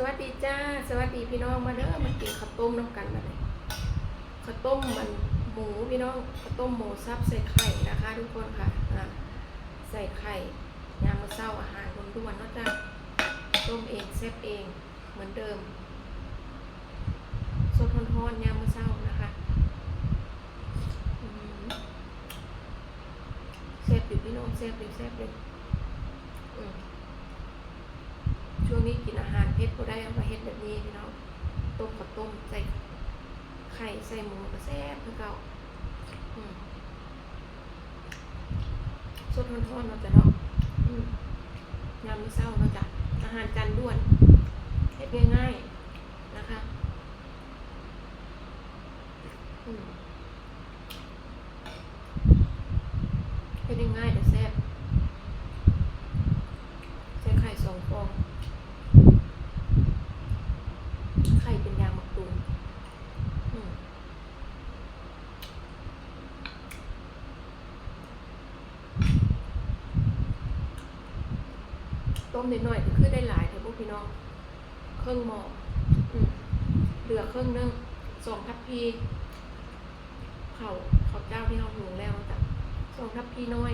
สวัสดีจ้า สวัสดีพี่น้อง มาเด้อ มากินข้าวต้มนำกันบัดนี้ ข้าวต้มมันหมูพี่น้อง ข้าวต้มหมูสับใส่ไข่นะคะทุกคนค่ะ อ่า ใส่ไข่ ยามมื้อเช้าอาหารด่วนๆ เนาะจ้า ต้มเองแซ่บเอง เหมือนเดิม สดร้อนๆ ยามมื้อเช้านะคะ อืม แซ่บอยู่พี่น้อง แซ่บอยู่ แซ่บอยู่ อืม ช่วงนี้กินอาหารเผ็ดบ่ได้ เอามาเฮ็ดแบบนี้พี่น้อง ต้มข้าวต้มใส่ไข่ใส่หมูก็แซ่บคือเก่า อืม สดร้อนๆ เนาะจ้ะเนาะ อืม ยามมื้อเช้าเนาะจ้ะ อาหารจานด่วน เฮ็ดง่ายๆ นะคะ อืม เฮ็ดง่ายๆ แต่แซ่บ ใส่ไข่สองฟอง ไข่เป็นยางมะตูม อืม ต้มน้อยๆ ก็คือได้หลายแท้บุพี่น้อง เครื่องหม้อ อืม เหลือเครื่องหนึ่ง สองทัพพี ข้าว ข้าวเจ้าที่เราหุงแล้วจ้ะ สองทัพพีน้อย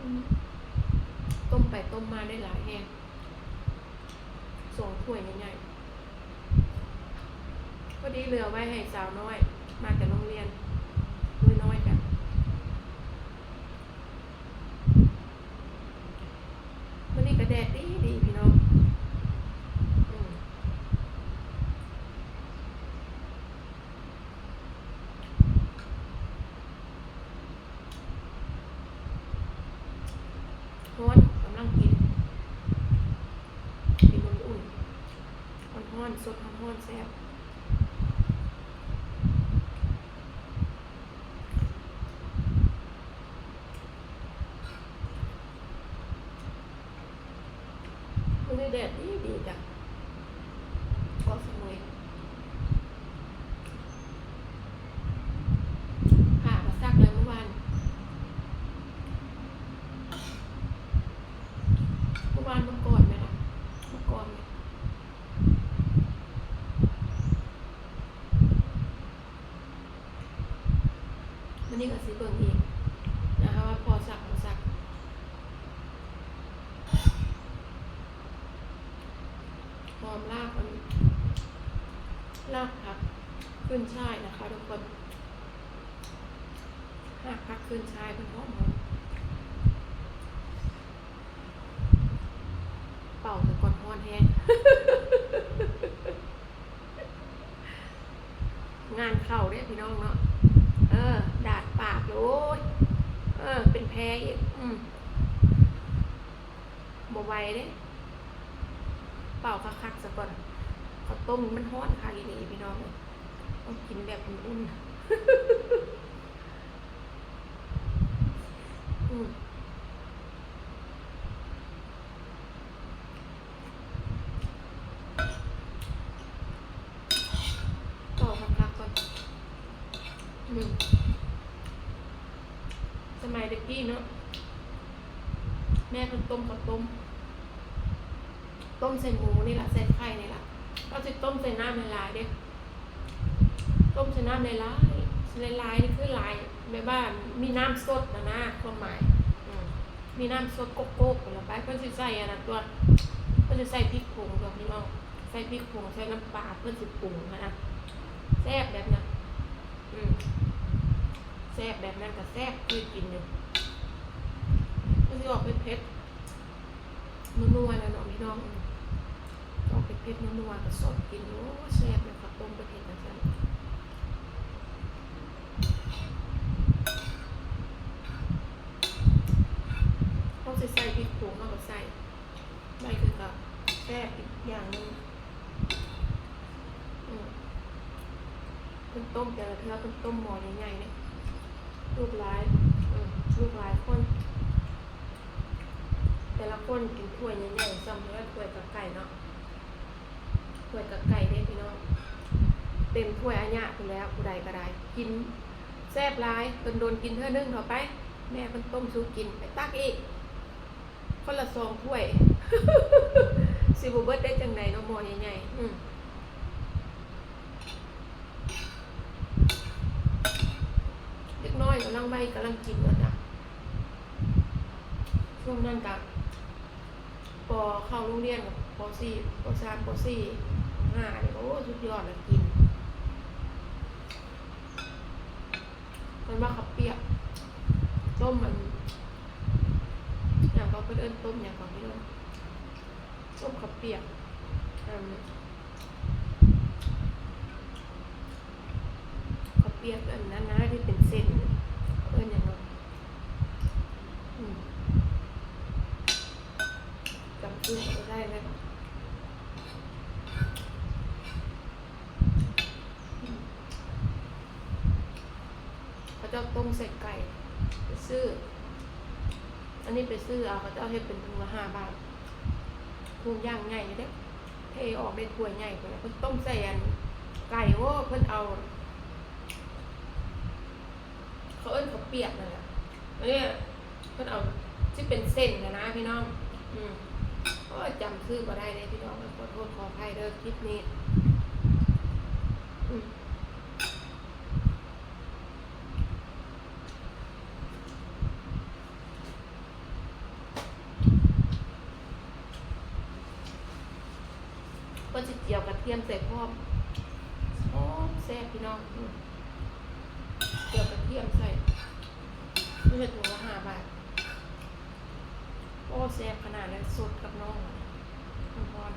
อืม ต้มไปต้มมาได้หลายแฮง สองถ้วยใหญ่ๆ พอดีเหลือไว้ให้สาวน้อย มาแต่โรงเรียน น้อยๆ จ้ะ มื้อนี้ก็แดดดีๆ พี่น้อง อืม ร้อน กำลังกิน กินอุ่นๆ ร้อนๆ สดร้อนๆ แซ่บ มื้อนี้แดดดีดีจ้ะ เกาะสมุย ผ้าก็ซักแล้วเมื่อวาน เมื่อวาน เมื่อก่อนแม่นล่ะ เมื่อก่อนแม่น มื้อนี้ก็สิเบิ่งอีกนะคะ ว่าพอซักบ่ซัก หอมราก อัน รากผักขึ้นฉ่ายนะคะทุกคน รากผักขึ้นฉ่ายเพิ่นหอมๆ เป่าแต่ก่อน ร้อนแฮง งานเข้าเด้พี่น้องเนาะ เออ ดาดปากอยู่ โอ๊ย เออ เป็นแพ้อีก อืม บ่ไหวเด้ เป่าคักๆ ซะก่อน ข้าวต้มมันร้อนคักอีหลีพี่น้องเอ้ย ต้องกินแบบอุ่นๆ อืม เป่าคักๆ ก่อน อืม สมัยแต่กี้เนาะ แม่เพิ่นต้มข้าวต้ม ต้มใส่หมูนี่ล่ะ ใส่ไข่นี่ล่ะ ก็สิต้มใส่น้ำหลายๆ เด้ ต้มใส่น้ำหลายๆ หลายๆ นี่คือหลาย แบบว่ามีน้ำซดน่ะนะ ความหมาย อืม มีน้ำซดโกกๆ พู้นล่ะไป เพิ่นสิใส่อันนั้นตั่ว เพิ่นสิใส่พริกผงตั่วพี่น้อง ใส่พริกผง ใส่น้ำปลา เพิ่นสิปรุงหั้นนะ แซ่บแบบนั้น อืม แซ่บแบบนั้นก็แซ่บ เคยกินอยู่ มันสิออกเผ็ดๆ นัวๆ แล้วเนาะพี่น้อง ออกเผ็ดๆ นัวๆ ก็สดกิน โอ้ แซ่บเลย ข้าวต้มเพิ่นเฮ็ดจั่งซั้น เฮาสิใส่พริกผง เฮาก็ใส่ ได้คือกับแซ่บอีกอย่างหนึ่ง อืม เพิ่นต้มแต่ละเทื่อเพิ่นต้มหม้อใหญ่ๆ เด้ ลูกหลาย อืม ลูกหลายคน แต่ละคนกินถ้วยใหญ่ๆ ส่ำเท่าถ้วยกับไก่เนาะ ถ้วยกับไก่เด้พี่น้อง เต็มถ้วยอะยะพู้นแหล้ว ผู้ใดก็ได้ กิน ແຊບຫຼາຍ ດົນໆກິນເທື່ອໜຶ່ງເທາະໄປ. ແມ່ເພິ່ນຕົ້ມສູ່ກິນ ໄປຕັກອີກ ຄົນລະສອງຖ້ວຍ ຊິບໍ່ເບິດໄດ້ຈັ່ງໃດເນາະ ໝໍ້ໃຫຍ່ໆ. ອືມ ເດັກນ້ອຍກຳລັງໄວ ກຳລັງກິນວ່າຊັ້ນ. ຊ່ວງນັ້ນກະ ປໍເຂົ້າໂຮງຮຽນ ປໍສີ່ ປໍສາມ ປໍສີ່ ຫ້າ ນີ້ ໂອ້ ສຸດຍອດລະກິນ. ເພິ່ນວ່າເຂົ້າປຽກ ຕົ້ມ ອັນ ຫຍັງກໍ ເພິ່ນເອີ້ນຕົ້ມຫຍັງກໍ ພີ່ນ້ອງ ຕົ້ມເຂົ້າປຽກ ອັນ ເຂົ້າປຽກອັນນັ້ນນະ ທີ່ເປັນເສັ້ນ ເອີ້ນຫຍັງເນາະ? ອືມ ຈຳຊື່ບໍ່ໄດ້ແລ້ວ. ເຂົາເຈົ້າຕົ້ມໃສ່ໄກ່ ໄປຊື້ ອັນນີ້ໄປຊື້ເອົາ ເຂົາເຈົ້າເຮັດເປັນຖົງລະຫ້າບາດ ຖົງຢ່າງໃຫຍ່ເດ້ ເທອອກໄດ້ຖ້ວຍໃຫຍ່ພຸ້ນ. ເພິ່ນຕົ້ມໃສ່ອັນໄກ່ ໂອ້ ເພິ່ນເອົາ ເຂົາເອີ້ນເຂົ້າປຽກນັ້ນແຫຼະ ອັນນີ້ເພິ່ນເອົາ ຊິເປັນເສັ້ນຫັ້ນນະ ພີ່ນ້ອງ. ອືມ ໂອ້ຍ ຈຳຊື່ບໍ່ໄດ້ເດ້ ພີ່ນ້ອງ ຂໍໂທດຂໍອະໄພເດີ ຄລິບນີ້. ອືມ ເພິ່ນຊິຈຽວກະທຽມໃສ່ພ້ອມ ຫອມແຊບ ພີ່ນ້ອງ. ອືມ ຈຽວກະທຽມໃສ່ ເຮັດຖົງລະຫ້າບາດ. ໂອ້ ແຊບຂະໜາດເລີຍ ສົດກັບນ້ອງ ຮ້ອນ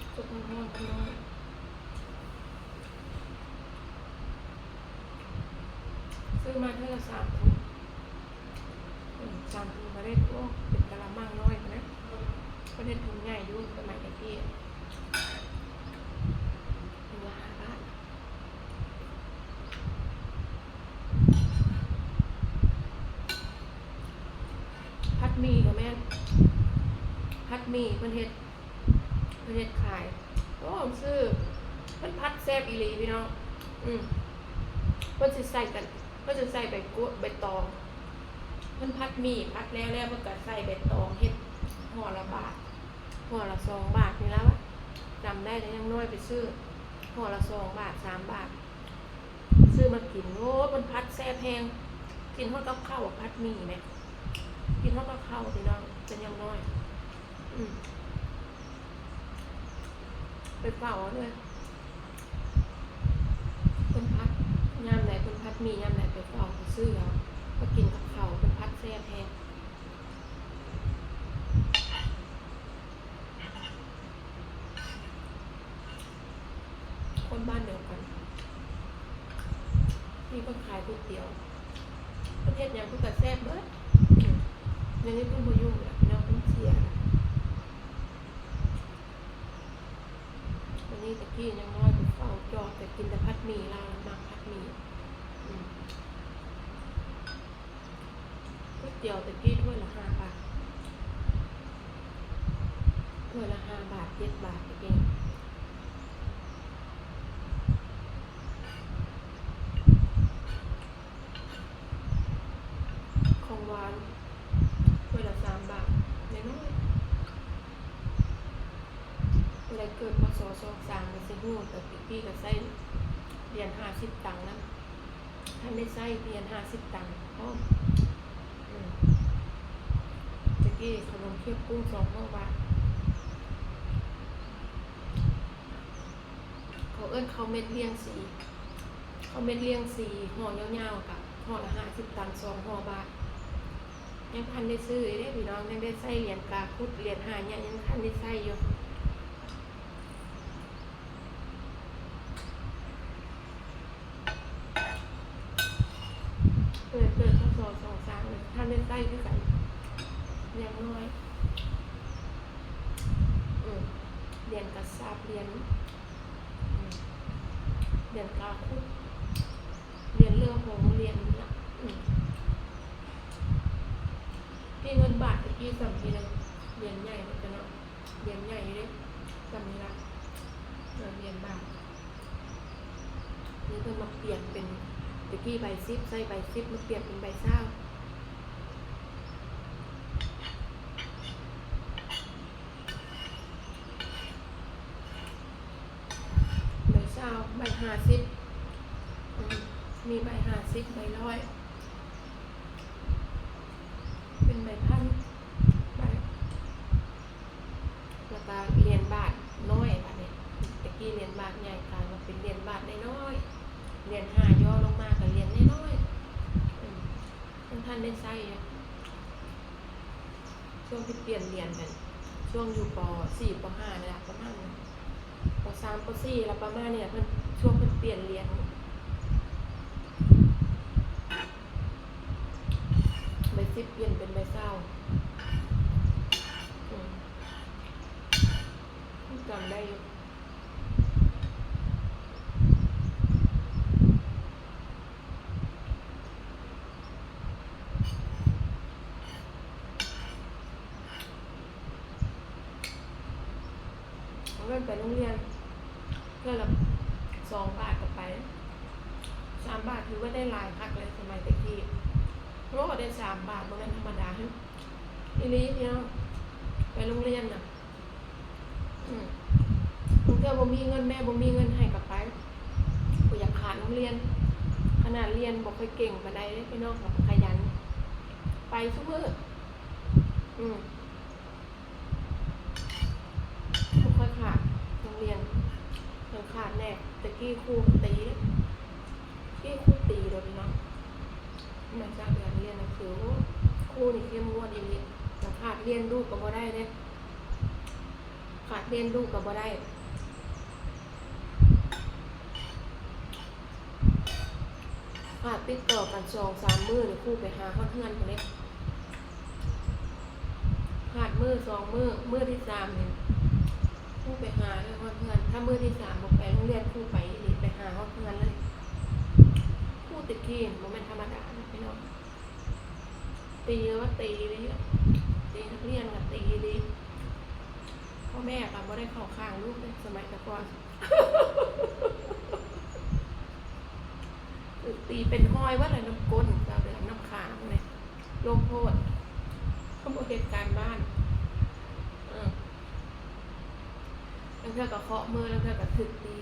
ໆ ສົດຮ້ອນໆ ກັບນ້ອງ. ຊື້ມາເທື່ອລະສາມຖົງ ອືມ ສາມຖົງກະໄດ້ ໂອ້ ເປັນກະລະມັງນ້ອຍພຸ້ນນະ. ເພິ່ນເຮັດຖົງໃຫຍ່ຢູ່ສະໄໝແຕ່ກີ້ ຖົງລະຫ້າບາດ. ຜັດໝີ່ກະແມ່ນ ຜັດໝີ່ເພິ່ນເຮັດ ເພິ່ນເຮັດຂາຍ ໂອ້ ຊື່ ເພິ່ນຜັດແຊບອີ່ຫຼີ ພີ່ນ້ອງ. ອືມ ເພິ່ນຊິໃສ່ກັນ ເພິ່ນຊິໃສ່ໃບກົວ ໃບຕອງ. ເພິ່ນຜັດໝີ່ ຜັດແລ້ວແລ້ວ ເພິ່ນກະໃສ່ໃບຕອງ ເຮັດຫໍ່ລະບາດ ຫໍ່ລະສອງບາດນີ້ລະ ວ່າ ຈຳໄດ້ແຕ່ຍັງນ້ອຍໄປຊື້ ຫໍ່ລະສອງບາດ ສາມບາດ ຊື້ມາກິນ. ໂອ້ ເພິ່ນຜັດແຊບແຮງ ກິນຮອດກັບເຂົ້າ ຜັດໝີ່ແໝ່ ກິນຮອດກັບເຂົ້າ ພີ່ນ້ອງ ແຕ່ຍັງນ້ອຍ. ອືມ ໄປເຝົ້າເອົາເດີ ເພິ່ນຜັດຍາມໃດ ເພິ່ນຜັດໝີ່ຍາມໃດ ໄປເຝົ້າ ໄປຊື້ເອົາ ມາກິນກັບເຂົ້າ ເພິ່ນຜັດແຊບແຮງ. ຄົນບ້ານດຽວກັນ ທີ່ເພິ່ນຂາຍກ໋ວຍຕຽວ ເພິ່ນເຮັດຫຍັງເພິ່ນກະແຊບເບິດ. ດຽວນີ້ເພິ່ນບໍ່ຢູ່ລະ ພີ່ນ້ອງ ເພິ່ນເສຍລະ. ດຽວນີ້ແຕ່ກີ້ຍັງນ້ອຍ ໄປເຝົ້າຈອບ ແຕ່ກິນແຕ່ຜັດໝີ່ ລາວມັກຜັດໝີ່. ອືມ ກ໋ວຍຕຽວແຕ່ກີ້ຖ້ວຍລະຫ້າບາດ ຖ້ວຍລະຫ້າບາດ ເຈັດບາດແຕ່ກີ້. ຂອງຫວານຖ້ວຍລະສາມບາດ ນ້ອຍໆ. ຜູ້ໃດເກີດ ພ.ສ. ສອງສາມ ກະຊິຮູ້ ແຕ່ກີ້ກະໃຊ້ຫຼຽນຫ້າສິບຕັງນຳ ທັນໄດ້ໃຊ້ຫຼຽນຫ້າສິບຕັງພ້ອມ. ອືມ ແຕ່ກີ້ຂະໜົມຄຽບກຸ້ງສອງຮ້ອຍບາດ ເຂົາເອີ້ນເຂົ້າເມັດລຽງສີ ເຂົ້າເມັດລຽງສີຫໍ່ຍາວໆ ກະຫໍ່ລະຫ້າສິບຕັງ ສອງຫໍ່ບາດ. ຍັງບໍ່ທັນໄດ້ຊື້ເດ້ພີ່ນ້ອງ ຍັງໄດ້ໃຊ້ຫຼຽນກາຄຸດ ຫຼຽນຫ້າເຍຍ ຍັງບໍ່ທັນໄດ້ໃຊ້ຢູ່. ເກີດ ເກີດ ພ.ສ. ສອງສາມ ທັນໄດ້ໃຊ້ຄືກັນ ຍັງນ້ອຍ. ອືມ ຫຼຽນກະຊາບ ຫຼຽນ ອືມ ຫຼຽນກາຄຸດ ຫຼຽນເຫຼືອຫົງ ຫຼຽນນີ້ລະ. ອືມ ທີ່ເງິນບາດແຕ່ກີ້ສ່ຳນີ້ນະ ຫຼຽນໃຫຍ່ເນາະ ເຈົ້າເນາະ ຫຼຽນໃຫຍ່ຢູ່ເດ້ ສ່ຳນີ້ລະ ເອີ ຫຼຽນບາດ. ນີ້ເພິ່ນມາປ່ຽນເປັນ ແຕ່ກີ້ໃບສິບ ໃຊ້ໃບສິບ ມາປ່ຽນເປັນໃບຊາວ. ໃບຊາວ ໃບຫ້າສິບ ອືມ ມີໃບຫ້າສິບ ໃບຮ້ອຍ ເປັນໃບພັນ ໃບ ແລ້ວກະຫຼຽນບາດນ້ອຍບາດນີ້. ແຕ່ກີ້ຫຼຽນບາດໃຫຍ່ ກາຍມາເປັນຫຼຽນບາດນ້ອຍໆ ຫຼຽນຫ້າຍໍລົງມາກະຫຼຽນນ້ອຍໆ ອືມ ຍັງທັນໄດ້ໃຊ້ຢູ່. ຊ່ວງທີ່ປ່ຽນຫຼຽນນັ້ນ ຊ່ວງຢູ່ ປໍສີ່ ປໍຫ້າ ນີ້ລະ ປະມານ ປໍສາມ ປໍສີ່ ລະປະມານນີ້ລະ ເພິ່ນ ຊ່ວງເພິ່ນປ່ຽນຫຼຽນ ໃບສິບປ່ຽນເປັນໃບຊາວ. ອືມ ຈຳໄດ້ຢູ່. ເອົາເງິນໄປໂຮງຮຽນເທື່ອລະສອງບາດກະໄປ ສາມບາດຖືວ່າໄດ້ຫຼາຍຄັກເລີຍ ສະໄໝແຕ່ກີ້. ໂອ້ ໄດ້ສາມບາດ ບໍ່ແມ່ນທຳມະດາ ອີ່ຫຼີພີ່ນ້ອງ ໄປໂຮງຮຽນນະ. ອືມ ບາງເທື່ອບໍ່ມີເງິນ ແມ່ບໍ່ມີເງິນໃຫ້ກະໄປ ບໍ່ຢາກຂາດໂຮງຮຽນ ຂະໜາດຮຽນບໍ່ຄ່ອຍເກັ່ງປານໃດເດ້ພີ່ນ້ອງ ກະຂະຫຍັນໄປຊຸມື້. ອືມ ບໍ່ຄ່ອຍຂາດໂຮງຮຽນ ຍັງຂາດແດ່. ແຕ່ກີ້ຄູກະຕີເດ້ ແຕ່ກີ້ຄູຕີເດ້ພີ່ນ້ອງ. ມາຈາກການຮຽນໜັງສື ໂອ້ ຄູນີ້ເຂັ້ມງວດອີ່ຫຼີ ແຕ່ຂາດຮຽນລູກກະບໍ່ໄດ້ເດ້. ຂາດຮຽນລູກກະບໍ່ໄດ້ ຂາດຕິດຕໍ່ກັນສອງສາມມື້ນີ້ ຄູໄປຫາຮອດເຮືອນພຸ້ນເດ້. ຂາດມື້ສອງມື້ ມື້ທີສາມນີ້ ຄູໄປຫາຮອດເຮືອນ. ຖ້າມື້ທີສາມບໍ່ໄປໂຮງຮຽນ ຄູໄປອີ່ຫຼີ ໄປຫາຮອດເຮືອນເລີຍ. ຄູແຕ່ກີ້ບໍ່ແມ່ນທຳມະດາເດ້ພີ່ນ້ອງ. ຕີວ່າຕີອີ່ຫຼີ ຕີນັກຮຽນກະຕີອີ່ຫຼີ. ພໍ່ແມ່ກະບໍ່ໄດ້ເຂົ້າຂ້າງລູກເດ້ ສະໄໝແຕ່ກ່ອນ ຖືກຕີເປັນຮອຍເບິດແຫຼະ ນ້ຳກົ້ນ ຊາວເດືອນ ນ້ຳຂາງນີ້ ລົງໂທດ ເພາະບໍ່ເຮັດການບ້ານ. ເອີ ລາງເທື່ອກະເຄາະມື ລາງເທື່ອກະຖືກຕີ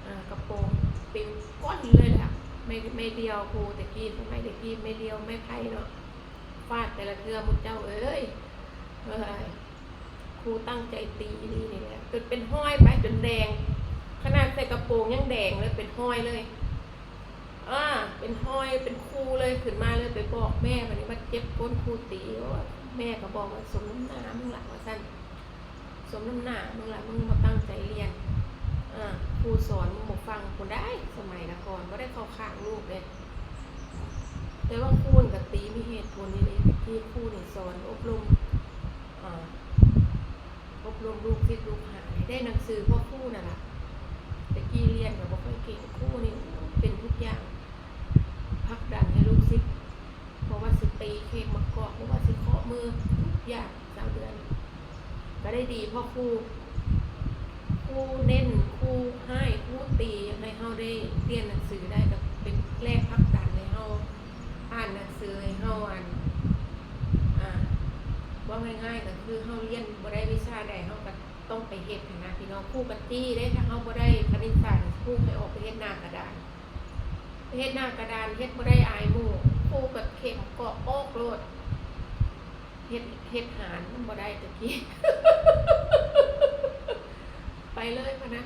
ອາ ກະໂປງປິວກ້ອນເລີຍແຫຼະ. ໄມ້ ໄມ້ດ່ຽວ ຄູແຕ່ກີ້ ສະໄໝແຕ່ກີ້ ໄມ້ດ່ຽວ ໄມ້ໄຜ່ເນາະ ຟາດແຕ່ລະເທື່ອ ໝູ່ເຈົ້າເອີຍ ເອີຍ ຄູຕັ້ງໃຈຕີອີ່ຫຼີນີ້ແຫຼະ ຈົນເປັນຮອຍໄປ ຈົນແດງ ຂະໜາດໃສ່ກະໂປງຍັງແດງເລີຍ ເປັນຮອຍເລີຍ. ອາ ເປັນຮອຍເປັນຄູເລີຍ ຂຶ້ນມາເລີຍໄປບອກແມ່ ບາດນີ້ບາດເຈັບກົ້ນ ຄູຕີ. ໂອ້ຍ ແມ່ກະບອກວ່າ ສົມນ້ຳໜ້າມຶງລະ ວ່າຊັ້ນ. ສົມນ້ຳໜ້າມຶງລະ ມຶງບໍ່ຕັ້ງໃຈຮຽນ ເອີ ຄູສອນມຶງບໍ່ຟັງພຸ້ນໃດ໋. ສະໄໝແຕ່ກ່ອນບໍ່ໄດ້ເຂົ້າຂ້າງລູກເດ້ ແຕ່ວ່າຄູນີ້ກະຕີມີເຫດຜົນອີ່ຫຼີ. ແຕ່ກີ້ຄູນີ້ສອນອົບຮົມ ເອີ ອົບຮົມລູກສິດລູກຫາໃຫ້ໄດ້ໜັງສືເພາະຄູນັ້ນລະ. ແຕ່ກີ້ຮຽນກະບໍ່ຄ່ອຍເກັ່ງ ຄູນີ້ເປັນທຸກຢ່າງ ຜັກດັນໃຫ້ລູກສິດ ບໍ່ວ່າຊິຕີເຄກໝາກກອກ ບໍ່ວ່າຊິເຄາະມື ທຸກຢ່າງ ຊາວເດືອນ ກະໄດ້ດີເພາະຄູ ຄູເນັ້ນ ຄູຮ້າຍ ຄູຕີ ຢາກໃຫ້ເຮົາໄດ້ຮຽນໜັງສືໄດ້ ກະເປັນແຮງຜັກດັນໃຫ້ເຮົາອ່ານໜັງສື ໃຫ້ເຮົາ ອັນ ອາ ເວົ້າງ່າຍໆ ກະຄືເຮົາຮຽນບໍ່ໄດ້ວິຊາໃດ ເຮົາກະຕ້ອງໄປເຮັດຫັ້ນນະພີ່ນ້ອງ. ຄູກະຕີເດ້ ຖ້າເຮົາບໍ່ໄດ້ຄະນິດສາດ ຄູໃຫ້ອອກໄປເຮັດໜ້າກະດານ ເຮັດໜ້າກະດານ ເຮັດບໍ່ໄດ້ອາຍໝູ່ ຄູກະເຂັມເກາະອອກໂລດ ເຮັດ ເຮັດຫານມັນບໍ່ໄດ້ແຕ່ກີ້ ໄປເລີຍຫັ້ນນະ.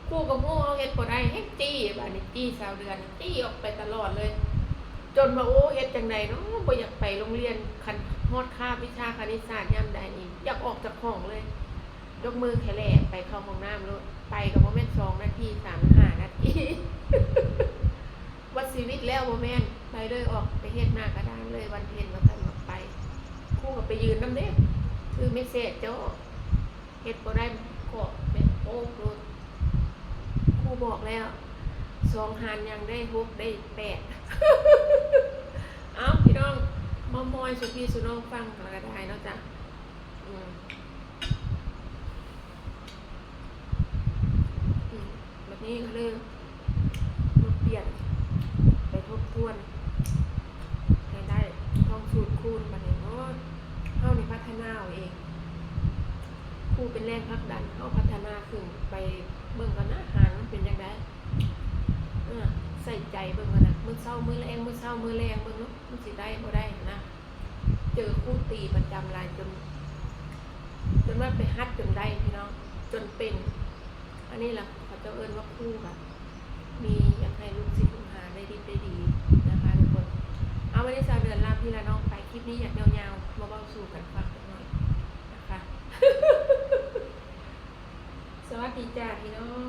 ຄູກະຮູ້ເຮົາເຮັດບໍ່ໄດ້ ແຮ່ງຈີ້ ບາດນີ້ຈີ້ ຊາວເດືອນ ຈີ້ອອກໄປຕະຫຼອດເລີຍ ຈົນວ່າ ໂອ້ ເຮັດຈັ່ງໃດເນາະ ບໍ່ຢາກໄປໂຮງຮຽນ. ຄັນຮອດຄາບວິຊາຄະນິດສາດຍາມໃດນີ້ ຢາກອອກຈາກຫ້ອງເລີຍ. ຍົກມືແຄ່ແລ້ວໄປເຂົ້າຫ້ອງນ້ຳໂລດ ໄປກະບໍ່ແມ່ນສອງນາທີ ສາມຫ້ານາທີ ວັດຊີວິດແລ້ວບໍ່ແມ່ນ ໄປເລີຍ ອອກໄປເຮັດໜ້າກະດານເລີຍ ວັນເພັນວ່າຊັ້ນ ວ່າໄປ ຄູກະໄປຢືນນຳເດ້ ຖືເມັດເສດເຈົ້າ ເຮັດບໍ່ໄດ້ ເກາະແບບໂອກໂລດ. ຄູບອກແລ້ວ ສອງຫານຍັງໄດ້ຫົກໄດ້ແປດ. ເອົ້າ ພີ່ນ້ອງ ເມົາມອຍສູ່ພີ່ສູ່ນ້ອງຟັງກະໄດ້ເນາະຈ້າ. ອືມ ອືມ ບັດນີ້ກໍເລີຍມາປ່ຽນ ໄປທົບທວນໃຫ້ໄດ້ ທ່ອງສູດຄູນ ບັດນີ້ ໂອ້ຍ ເຮົານີ້ພັດທະນາເອົາເອງ ຄູເປັນແຮງຜັກດັນເຮົາພັດທະນາຂຶ້ນ ໄປເບິ່ງກ່ອນນະ ຫານມັນເປັນຈັ່ງໃດ ເອີ ໃສ່ໃຈເບິ່ງກ່ອນນະ ມື້ເຊົ້າມື້ແລງ ມື້ເຊົ້າມື້ແລງ ເບິ່ງເນາະ ມັນຊິໄດ້ບໍ່ໄດ້ຫັ້ນນະ. ເຈີຄູຕີປະຈຳຫຼາຍຈົນ ຈົນວ່າໄປຫັດຈົນໄດ້ພີ່ນ້ອງ ຈົນເປັນ ອັນນີ້ລະເຂົາເຈົ້າເອີ້ນວ່າຄູກະມີ ຢາກໃຫ້ລູກສິດລູກຫາໄດ້ດິບໄດ້ດີນະຄະທຸກຄົນ. ເອົາ ວັນນີ້ສາວເດືອນລາພີ່ລານ້ອງໄປ ຄລິບນີ້ຢາກຍາວໆ ມາເວົ້າສູ່ກັນຟັງຈັກໜ້ອຍນະຄະ. ສະຫວັດດີຈ້າພີ່ນ້ອງ.